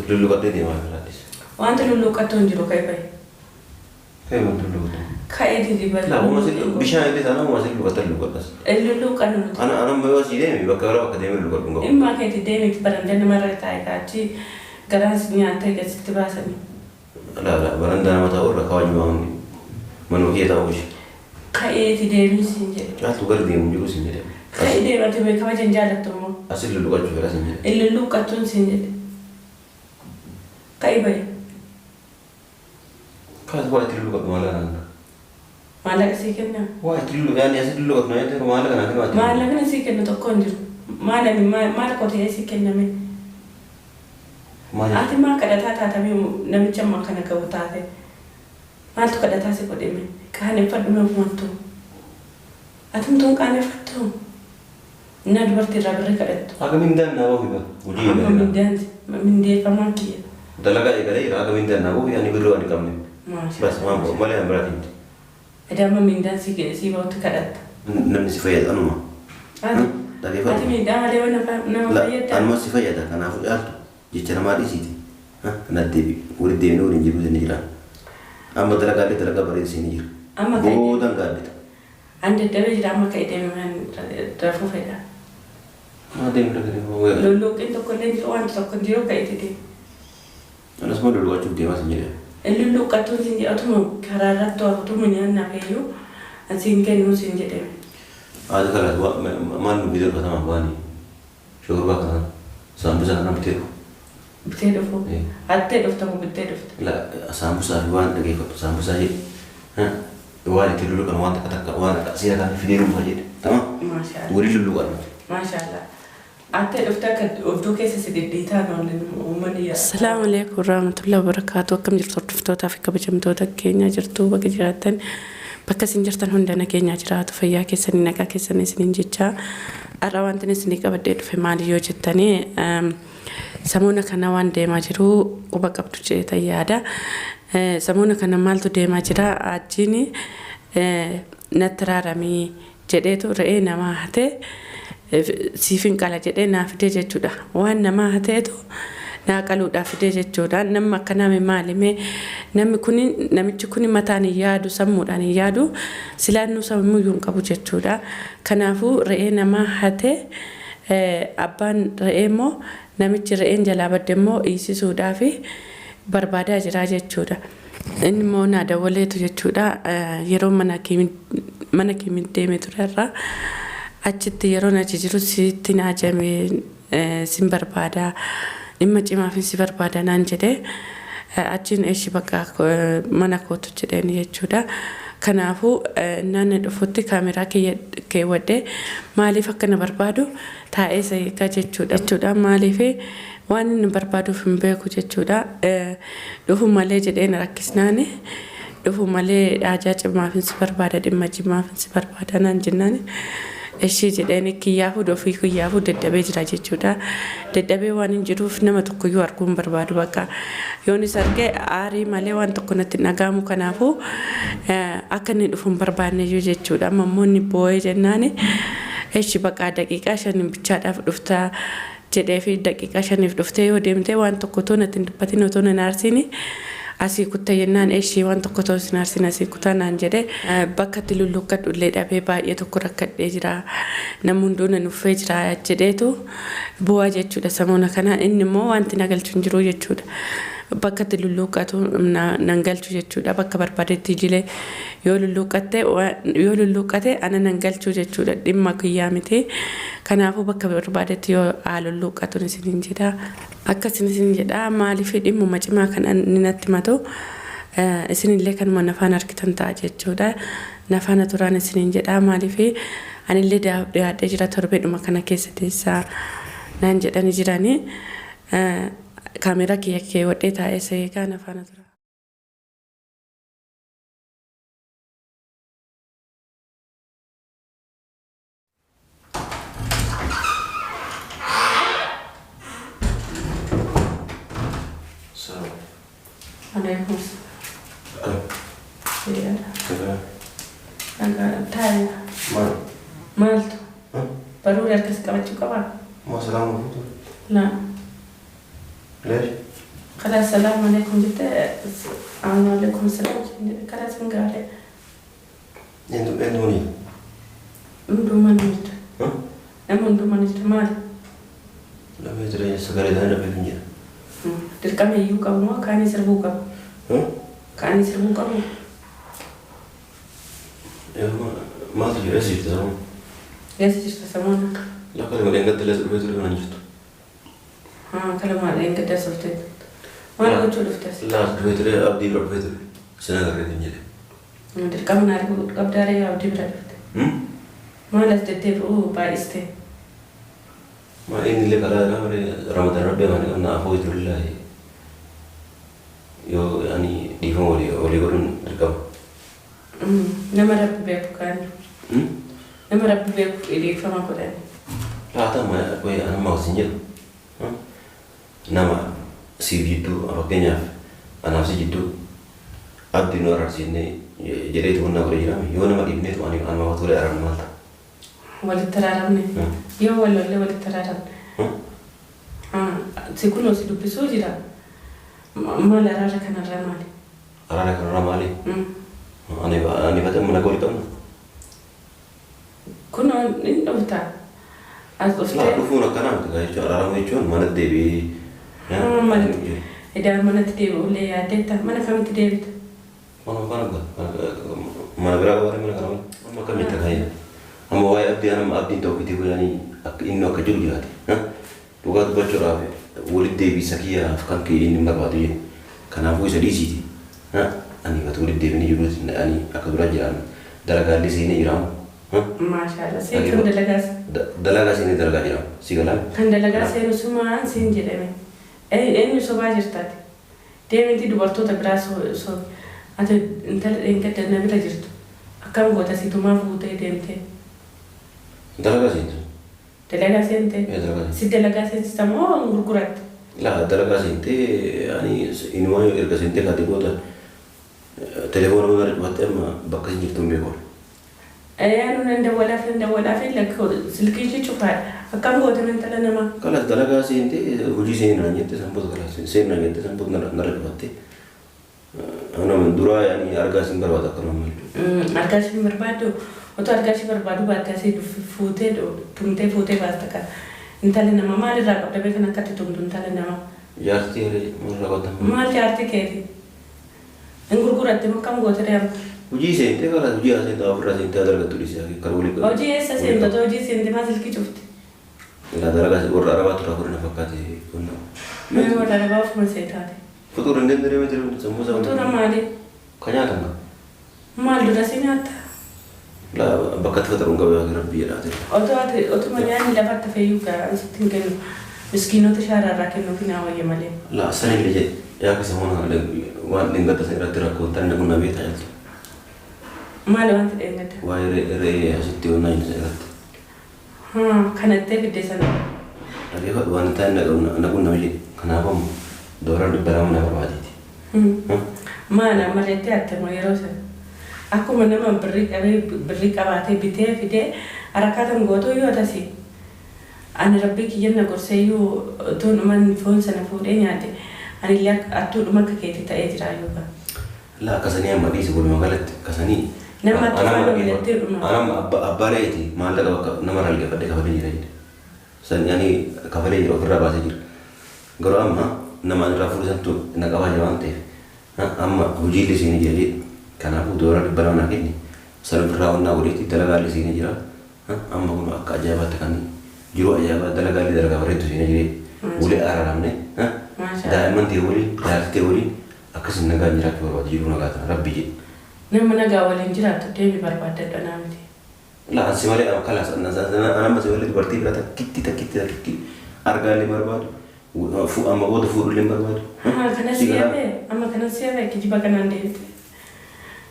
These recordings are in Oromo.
Lulluqadhee deemaa jiraadhis. Wanti lulluuqqattu hin jiru ka'e bahe. Ka'e wanti lulluqattu. Ka'ee didi bari. Laa uuma sirri bishaan illee taanaan uuma sirri luqattan lulluqadhas. Lulluuqqannu nuti. Ana ana yoo asii deeme bakka biraa bakka deemee lulluqadhu hin qabu. Dhimma keeti deemiti barandaa namarra taa'e kaachi garaan si nyaattee gasitti baasanii. Laa laa barandaa nama taa'u irra kawajumaa hundi manuma kiyya taa'u ishee. Ka'eeti deemii siin jedhe. Caaltu gara deemu jiru siin jedhe. Ka'ee deemati mee kabaja hin jaalattu immoo. Asin lulluqachuu fedha siin jedhe. Hin lulluuqqattuun siin jedhe. Ka'i bahi. Kaas waa itti lulluqadhu maallaqa kanaan. Maallaqa sii kennaa? Waa itti lulluqadhu yaani asin lulluqadhu na jettee maallaqa kanaan waa itti. Maallaqni sii kennu tokko hin jiru. Maal ani maal koo ta'ee sii kenname? Maal Ati maa kadhataa taatamee namicha amma kana qabu taate? Maaltu kadhataa si godheme? Qaaneffadhu mee ofumattuu. Atumtuun qaaneffattu? Innaa dubartii irraa birrii kadhattu. Haga mindaan naa bahu hiba. Hojii Amma eegalee. mindaan mindeeffamaan kiyya. Dalagaa eegalee jira haga mindaan naa bahu yaani birrii waan hin qabne. Maashaa Bas waan bahu malee an biraatiin miti. Eda amma mindaan si bahutti kadhatta. Namni si fayyada anuma. Ati Dhageeffadhu. ati miidhaa malee waan nama fayyaddaa? Anuma si fayyada kanaafuu caaltu jecha namaa dhiisiiti. Kana deebi walitti deemnee waliin jiruu ni jira. Amma dalagaallee dalagaa bareeda ni jira. Amma ka'ee Boodaan gaabbita. An dadhabee jira amma ka'ee deemee rafuu fedha. Maa deemu dhagee. Lulluuqqiin tokko illee jiru wanti tokko hin jiru ka'eeti deema. Anas ma lulluqachuuf deemaa sin jedhe. Lulluuqqattuun siin jedhe otuma karaa irratti otuma nyaannaaf iyyuu asiin kennuu siin jedhame. Haati kalaas maal nu bitee dhufatamaa baanii shorbaa kanaan saambusaa kanaan bitee dhufu. Bitee dhufu. Attee dhuftamu bittee dhufta. La saambusaa fi waan dhageeffatu saambusaa jedhe. Waan itti lulluqan waan takka takka waan akka seera kana fidee dhufa jedhe. Tamam. Maashaallah. Waliin lulluqan nuti. Maashaallah. Attee dhufte akka odduu keessa si dhidhiitaan oolan uummanni yaa. Assalaamu alaikum warahmatullahi wabarakatuh. Akkam jirtu hordoftootaa fi kabajamtoota keenya jirtu bakka jiraattan bakka isin jirtan hunda nageenya jiraatu fayyaa keessanii nagaa keessanii isiniin jecha har'a wanti isinii qabadhee dhufe maali yoo jettanii samoona kana waan deemaa jiru quba qabdu jedheetan yaada. Samoona kana maaltu deemaa jira ajjiin natti raaramii jedheetu re'ee namaa hatee siifin qala jedhee naa fidee jechuudha. Waan namaa hateetu naa qaluudhaaf fidee jechuudha. Namni akkanaa mee maali mee namni kuni namichi kuni mataan hin yaadu sammuudhaan hin yaadu silaannuu sammuuyyuu hin qabu jechuudha. Kanaafuu re'ee namaa hatee abbaan re'ee immoo namichi re'een jalaa badde immoo hiisisuudhaaf barbaadaa jira jechuudha. Inni immoo naa dawwaleetu jechuudha. Yeroo mana kiimii deeme ture irraa achitti yeroo achi jiru sitti naa jame sin barbaada dhimma cimaaf si barbaada naan jedhe achiin eeshi bakka mana kootu jedheen jechuudha. Kanaafuu naannoo dhufutti kaameraa keewwadhee maaliif akka na barbaadu taa'ee isa eegaa jechuudha. Jechuudha maaliif waan inni barbaaduuf hin beeku jechuudha. Dhufu malee jedhee na rakkisnaani dhufu malee haajaa cimaaf si barbaada dhimma cimaaf si barbaada naan jennaan ishii jedheen kiyyaafuu ofii kiyyaafuu dadhabee jira jechuudha. Dadhabee waan hin jiruuf nama tokkoyyuu arguu hin barbaadu bakka yoonis argee aarii malee waan tokko natti hin dhaga'amu kanaafuu akka inni dhufu hin barbaanne iyyuu jechuudha. Amma immoo inni boo'ee jennaani ishi bakka daqiiqaa 5 bichaadhaaf dhuftaa jedhee fi daqiiqaa 5f dhuftee yoo deemtee waan tokko otoo natti hin dubbatin otoo nan aarsiini asii kutta jennaan ishii waan tokko otoo sin aarsin asii kutaa naan jedhe bakka itti lulluuqqadhu illee dhabee baay'ee tokko rakkadhee jira namni hunduu na nuffee jira jedheetu bu'aa jechuudha samoona kana inni immoo wanti na galchu hin jiru jechuudha. Bakka itti lulluuqqatu nan galchu jechuudha bakka barbaadetti ijilee yoo lulluuqqatte yoo lulluuqqate ana nan galchu jechuudha dhimma kiyyaa miti. Kanaafuu bakka barbaadetti yoo haa lulluuqqatu isiniin jedha. Akkasin isin jedha maaliif dhimmuma cimaa kan inni natti himatu isinillee kanuma nafaan argitan ta'a jechuudha. Nafaana turaan isiniin jedha maaliif anillee dhiyaadhee jira torbeedhuma kana keessa teessaa naan jedhani jiranii. Kaameraa kiyya keewwadhee taa'ee isa eegaa nafaana tura. Salaam. Alaikum. Akkam? Nagaa. Nagaa. Taa'e. Maal? Maaltu? Baruu harkas qabachuu qabaa? Maa salaama fuutu? Laa. Leesh? Kalaas salaamu alaikum jettee, alaikum salaam jedhe, kalaas hin gaale. Eenyu eenyu waliin? Hundumaa ni jirta. Nama hundumaa ni jirta maali? Namni jireenya sagalee isaanii dhabee hin jira. Dirqama iyyuu qabu moo kaanii sirbuu qabu? Kaanii sirbuu qabu? Maaltu jira? Eessa jirta samuun? Eessa jirta samuun? Lakka malee gadda leessa dhufee ture kana jirtu. Kalama dheengaddaa softee. Maal gochuu dhuftes? Laas dhufee ture, abdii bira dhufee ture. Sin agarree hin jedhe. Dirqama na arguu qabdaaree abdii bira dhufte? Maal as deddeebi'uu baay'iste? Ma inni illee karaa irraa malee Ramadaan rabbi amaane qabna afoo jirullaahi yoo ani dhiifama walii walii godhuun dirqama. Nama rabbi beeku kaan. Nama rabbi beeku dhiifama godhan. Laata amma qoy anamma isin jedhu nama siif jidduu, fakkeenyaaf anaaf si jidduu abdii nu araarsiisnee jedheetu wannaa godhe jiraame, yoo nama dhiifneetu ani anuma fuulee araarnu maal ta'a? Walitti araaramne. Yoo wal lollee walitti araaramne. Si kunoo si dubbisuu jira. Maal araara kanarraa maali? Araara kanarraa maali? Ani ani fate mana gooli qabna. Kunoo inni dhufta. As Laa dhuftee. Dhufuun akkanaa miti gaa jechuun, araaramuu jechuun mana deebi'ee. Manatti. Edaa manatti deebi'ullee yaaddeetta. Mana kamitti deebita? Mana kana mana biraa qabaatee mana kana amma akkamitti akka amma waa'ee abdii anama abdiin tokkitti godhanii akka inni akka jiru jiraate. Dhugaa dubbachuudhaaf walitti deebiisa kiyyaaf kan kee inni hin barbaadu jedhu. Kanaafuu isa dhiisiiti. Ani batu walitti deebinee jiru, ani akka duraa jiraan dalagaallee seenee jiraamu. Maashaallah. Si kan dalagaas. Dalagaa seenee dalagaa jiraamu. Si galaan. Kan dalagaa seenu sumaan siin jedhame. Eenyu sobaa jirtaati? Deemiti dubartoota biraa so ati intala dheengadda na bira jirtu. Akkam goota situmaa fuutee deemtee? Dalagaa seentu. Dalagaa seente? Ee, dalagaa. Si dalagaa seensista moo gurguratte? Laa, dalagaa seentee, ani inumaa erga seentee kaatee booda telefoona mana cufattee amma bakka isin jirtu hin beeku. Anu nan dawwalaaf, nan dawwalaaf, silkii ishee cufaadha. Akkam goota intala namaa? Kalas dalagaa seentee hojii seenaa jette, san booda kalas seenaa jette, san booda narra cufattee. Anuma duraa yaani argaa isin barbaada akka nama malee. Argaa ishee barbaaddu, otoo argaa ishee barbaadu baatte asii fuutee tumtee fuutee baasta kan. Intala namaa maalirraa qabda beekan akkatti tumtu intala namaa? Jaartii hiree maalirraa qabda? Maal jaartii keeti? Hin gurguratte moo akkam goote deema? Hojii seentee kalas hojii haa seentaa ofirraa seentee dalagattu dhiisee kan walii qabu. Hojii eessa seente? Otoo hojii seente maa silkii cufte? Ilaa dalagaa warra Arabaa turaa godhina fakkaate kun. Mee warra Arabaa ofuma seetaate. Futuur hin dandeenye jiru sammuu isaa. Futuura maali? Kan nyaatan kan. Maal dura si nyaatta? Laa, bakka itti faxaruun qabu yaa rabbi jedhaa. Otoo ati otuma nyaanni lafatti feyyuu gaa sitti hin kennu. Miskiinota shaaraarraa kennuuf naa wayya malee. Laa, sanillee jedhe yaa keessa hoona kana waan dheengadda san irratti rakkoo hin taane kun na beektaa jirtu. Maali wanti dheengadda? Waa'ee re'ee asitti onnaa hin irratti. Kanattee fidde sana. Dhageeffadhu, waan hin taane na qunname jedhe. Kanaaf ammoo doolaara 200 na barbaadeeti. Maal ammalleetti hatte moo yeroo sana? Akkuma nama birrii qabee birrii qabaatee bitee fidee harakaatan gootuu yoo tasi. Ani rabbii kiyyan na gorseeyyuu utuu dhuman foon sana fuudhee nyaate anillee attuudhuma akka keetii ta'ee jira yookaan. Laa, akkasanii amma dhiisi, walumaa galatti akkasanii. Nama attuu faana walitti dhuma. Anam abbaa re'eeti maallaqa bakka namarraa liqeeffadhee kafalee jira jedhe. San ani kafalee jira, ofirraa baasee jira. Garuu amma nama ani irraa fuudhe santu na qabaa jira waan ta'eef amma hojiillee seenee jira jedhe. Kanaafuu doolaara 200 naa kenni. San ofirraa onnaa godheeti dalagaallee seenee jira. Amma kun akka ajaa'ibaatti kan jiru ajaa'ibaa, dalagaallee dalagaa bareedu seenee jira. Walii araaramne daa'imman ta'e waliin, jaartii ta'e waliin akkasin nagaan jiraachuu barbaada, jiruu nagaa tana rabbi jedhe. Nama nagaa waliin jiraattu deemi barbaaddadha naa miti. Laa, ansi malee kalaas anamma si malee dubartii bira takkitti takkitti takkitti argaallee barbaadu, amma booda fuudhullee hin barbaadu. Kanas si hafe, amma kanas si hafe, kijiba kanaan deemte.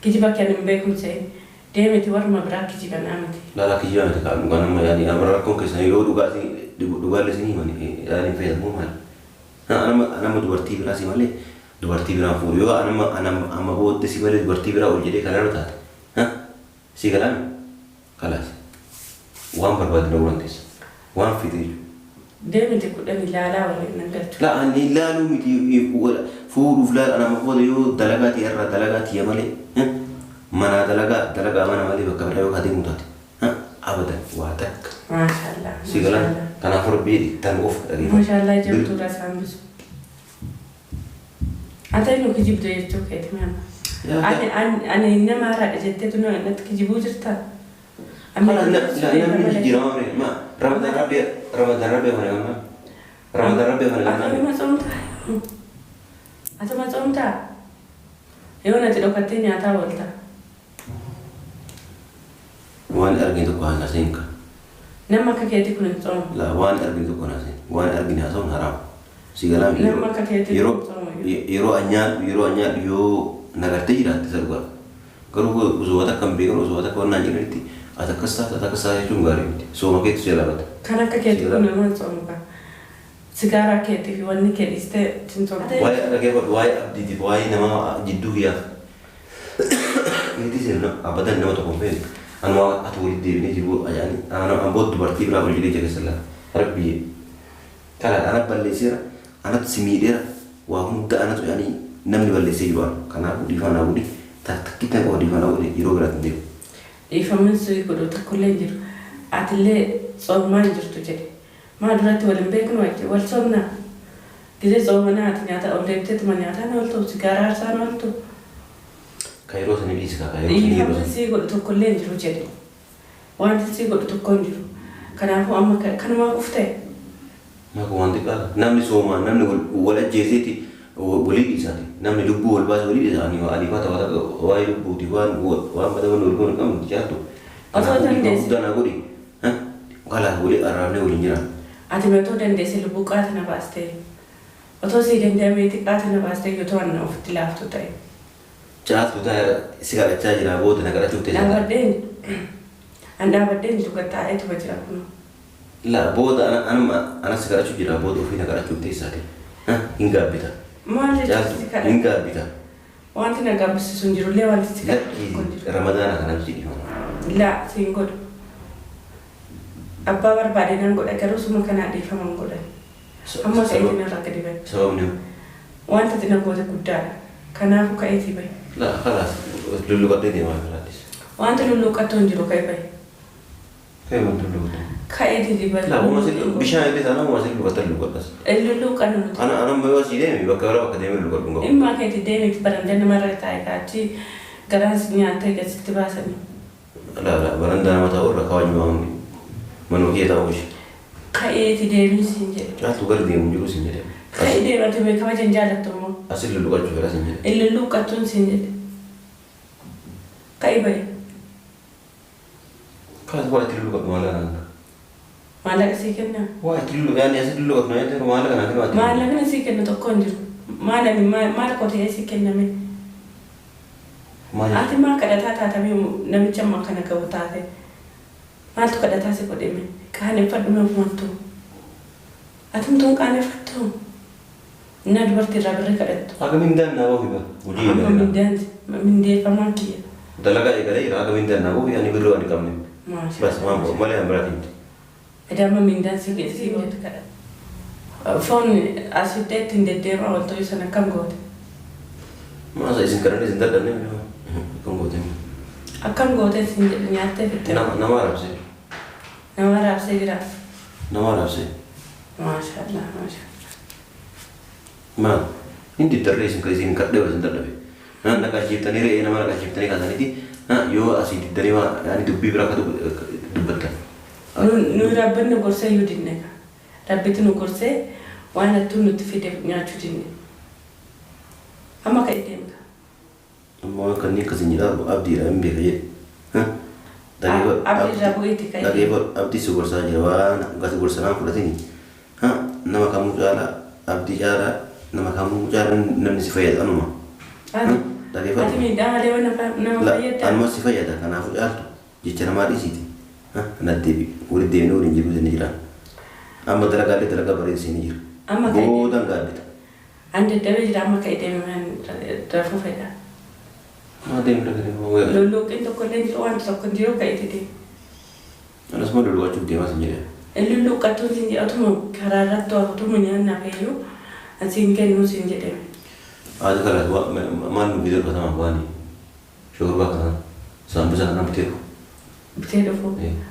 Kijiba kan hin beekumse deemiti warruma biraa kijiba naa miti. Laalaa, kijiba miti kaa, dhugaan amma yaani amma rakkoon keessan yoo dhugaatii dhugaallee isin himan yaani fayyadamu maali? Anama dubartii biraa si malee dubartii biraan fuudhu, yoo anama anama amma booddee si malee dubartii biraa ol jedhee kanarra taate si galaan kalaas waan barbaadu na dandeessa waan fite jechuudha. Deemite 10 ilaalaa waliin nan galchu. La ani ilaaluu miti fuudhuuf laala nama booda yoo dalagaa ta'e irraa dalagaa ta'e malee manaa dalagaa dalagaa mana malee bakka biraa yoo adeemu taate abadan waa takka. Maashaallah. Si galan kanaaf rabbii tan qofa dhageeffadhu. Maashaallah jirtuudha isaan bisu. Ati nu kijibde jechuu keeti mi'ama. Ani nama haaraadha jetteetu natti kijibuu jirtaa? Namni jijjiirama ture ma Ramadan rabbi Ramadan rabbi afaan gammaa Ramadan rabbi afaan gammaa. Atuma tsoomtaa? Atuma tsoomtaa? Yoo natti dhokattee nyaataa oolta. Waan arginu tokko haasa'in ka. Nama akka keetii kun hin tsoomu. La waan arginu tokko haasa'in waan arginu haasa'uun haraama. Si galaan Nama akka keetii yeroo kun tsoomu. yeroo anyaadhu yeroo anyaadhu yoo nagartee jiraatte isa dhugaa. Garuu osoo waan akka hin beekne osoo waan akka waan jiranitti ati akkas taate ati akkas taate jechuun gaarii miti. Sooma keetu si jalabata. Kan akka keetii kun nama hin tsoomu ka. Sigaaraa keetii fi wanni kee dhiistee hin tsoomtu. Waa'ee dhaggeeffadhu waa'ee abdiitiif waa'ee namaa jidduu kiyyaaf. Keetii seenu abadan nama tokko hin feene. Anuma ati walitti deebinee jiru ajaa'ani ana booda dubartii biraa ol jedhee jira keessa laata. Rabbi kana ana balleesseera anatu si miidheera waa hunda anatu yaani namni balleessee jiru ana. Kanaafuu dhiifama naa godhi takkitti na qofa dhiifama naa godhi yeroo biraatti hin deemu. Dhiifamni sii godhu tokkollee hin jiru. Atillee tsoomaa hin jirtu jedhe. Maa duratti wal hin beeknu wajji wal soomnaa. Gizee tsoomanaa ati nyaata ol deemteetuma nyaataan ooltu sigaaraa aarsaan ooltu. Ka yeroo sanii dhiisi kaa ka yeroo sanii yeroo Dhiifamni sanii. sii godhu tokkollee hin jiru jedhe. Wanti sii godhu tokko hin jiru. Kanaafuu amma kanumaaf uftee. Maa kun waan xiqqaadha. Namni soomaan namni wal ajjeeseeti walii dhiisaati. Namni lubbuu wal baase walii dhiisa. Ani ani fata waa'ee lubbuuti waan waan bada wanni wal goonu qabnu caaltu. Osoo Kanaafuu dhiifama dandeesse. guddaa naa godhi. Kalaas walii arraabnee waliin jiraan. Ati otoo dandeesse lubbuu qaata na baastee. Otoo sii danda'ameeti qaata na baastee yoo to'anna ofitti laaftu ta'e. Caaltu taa'ee si kadhachaa jira booda na kadhachuuf teessa. Dhaabadheen an dhaabadheen jiru gattaa'eetuma jira kunoo. La booda anuma anas si kadhachuu jira booda ofii na kadhachuuf teessaati. Hin gaabbita. Maal jechuun Caaltu si hin kadhata? gaabbita. Wanti na gaabbisiisu hin jirullee wanti si kadhatu tokko hin Lakki jiru. Ramadaana kanaaf si dhiifama. Laa siin godhu. Abbaa barbaade nan godha garuu suma kanaa dhiifama hin godhan. Amma ka'eetii narraa gadi bahi. Sababni hoo? Wanta ati na goote guddaadha. Kanaafuu ka'eetii bahi. La kalaas lulluqadhee deemaa biraattis. Wanti lulluuqqattu hin jiru ka'ee bahi. Ka'ee wanti lulluqattu. Ka'eetii bahi. La uuma si bishaan illee taanaan uuma si lulluqatta lulluqadhas. Lulluuqqannu nuti. Ana ana amma yoo asii deeme bakka biraa bakka deemee lulluqadhu hin qabu. Dhimma keetii deemiiti barandaa namarra taa'e kaachi garaan si nyaattee gasitti baasanii. La la barandaa nama taa'u irra kawaajuma hundi. Manuma kiyya taa'u ishee. Ka'eeti deemii siin jedhe. Caaltu gara deemu jiru siin jedhe. Ka'ee deemati mee kabaja hin jaalattu immoo. Asin lulluqachuu fedha siin jedhe. Hin lulluuqqattuun siin jedhe. Ka'ii bahi. Kaas waa itti lulluqadhu maallaqa naan kenna. Maallaqa sii kennaa? Waa itti lulluqadhu yaani asin lulluqadhu na jette maallaqa naan kenna waa itti lulluqadhu. Maallaqni sii kennu tokko hin jiru. Maal ani maal koo ta'ee sii kenname? Maal Ati maa kadhataa taatamee namicha ammaa kana gahu taate? Maaltu kadhataa si godheme? Qaaneffadhu mee ofumattuu. Atumtuun qaaneffattu? Innaa dubartii irraa birrii kadhattu. Haga mindaan naa bahu ba hojii Amma eegaleera. mindaan mindeeffamaan kiyya. Dalagaa eegalee jira haga mindaan naa bahu yaani birrii waan hin qabne. Bas Maashaallah. waan malee an biraatiin miti. Eda amma mindaan si si kadhatu. Foon as fiddee ittiin deddeemaa ooltu sana akkam goote? Maasa isin kadhannee isin dadhabnee akkam goote? Akkam goote isin jedhe nyaattee fixxe. Nama nama arabsee. Nama raabsee jira. Nama arabsee. Maashaallah maashaallah. Maal hin diddarree isin isin kadhee isin dadhabe. Naqachiiftanii re'ee nama naqachiiftanii kaasaniiti yoo asii diddanii waa yaani dubbii biraa akka dubbattan. Nu rabbi nu gorsee iyyuu dinne ka. Rabbitu nu gorsee waan hattuun nutti fide nyaachuu dinne. Amma ka'ii deemta. Amma waan kanneen akkasiin jedhaa abdiidha hin beeka jedhe. Abdii irraa bu'iiti ka'ii. Dhageeffadhu abdii si gorsaa jira waan gati gorsanaan fudhatini. Nama kamuu caalaa abdii caalaa nama kamuu caalaa namni si fayyada anuma. Ati Dhageeffadhu. miidhaa malee waan nama fayyadda. Anuma si fayyada kanaafuu caaltu jecha namaa dhiisiiti. Na deebi walitti deebinee waliin jiruu isin jira. Amma dalagaallee dalagaa bareeda isin jira. Amma ka'ii deemi. Boodaan gaabbita. An dadhabee jira amma ka'ii deemi rafuu fedha. Maa deemu dhaqee Lulluuqqiin tokko illee hin jiru wanti tokko hin jiru ka'iiti deemi. Anas ma lulluqachuuf deemaa isin jedhe. Lulluuqqattuun siin jedhe otuma karaa irratti waa otuma nyaannaaf iyyuu asiin kennuu siin jedhame. Haati kalaas maal nu bitee dhufa waan shorbaa kana saambusaa kana bitee dhufu. Bitee dhufu.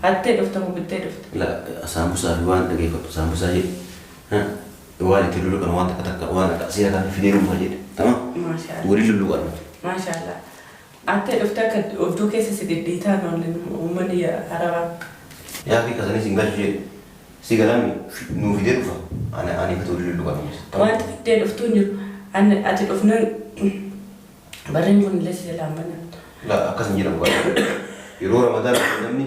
Hattee dhufta moo bittee dhufta? La saambusaa fi waan dhageeffattu saambusaa jedhe. Waan itti lulluqan waan takka takka waan akka seera kana fidee dhufa jedhe. Tamam. Maashaallah. Waliin lulluqan. Maashaallah. Hattee dhufte akka odduu keessa si dhidhiitaan oolan uummanni arabaa. Yaa fi kasanis hin galchu jedhe. Si galaami nuu fidee dhufa. Ani ani fituu lulluqan. Wanti fiddee dhuftuu hin jiru. Ani ati dhufnaan barreen kun illee si jalaan banamtu. La akkas hin jedhamu baay'ee. Yeroo Ramadaan namni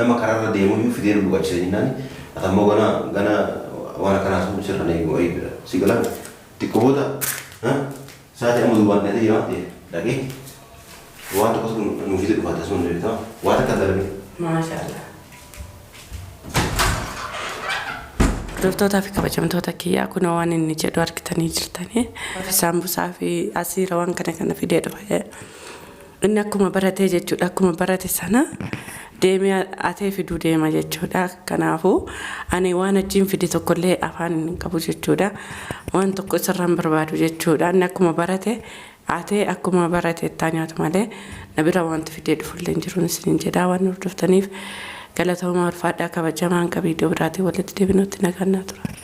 nama karaarra deemu iyyuu fidee lulluqachisa jennaan ati ammoo gana gana waan akkanaa sun sirra na eegu eegudha. Si galaami xiqqoo booda sa'aatii amma duubaan dheetee jira waan ta'eef dhaqee waan tokko tokko nuu fidee dhufa tasuma hin deebitaa waan takka dalagee. Maashaallah. Hordoftootaa fi kabajamtoota kiyyaa kunoo waan inni jedhu argitanii jirtanii. Saambusaa fi asiira waan kana kana fidee dhufa. Inni akkuma baratee jechuudha. Akkuma barate sana deemee atee fiduu deema jechuudha. Kanaafuu ani waan achiin fide tokkollee afaan hin qabu jechuudha. Waan tokko isarraan barbaadu jechuudha. Inni akkuma barate atee akkuma barate ittaa nyaatu malee na bira wanti fidee dhufullee hin jiru isiniin jedha waan hordoftaniif galatoomaa ulfaadhaa kabajamaan qabii iddoo biraatiin walitti deebinutti nagaan naa tura.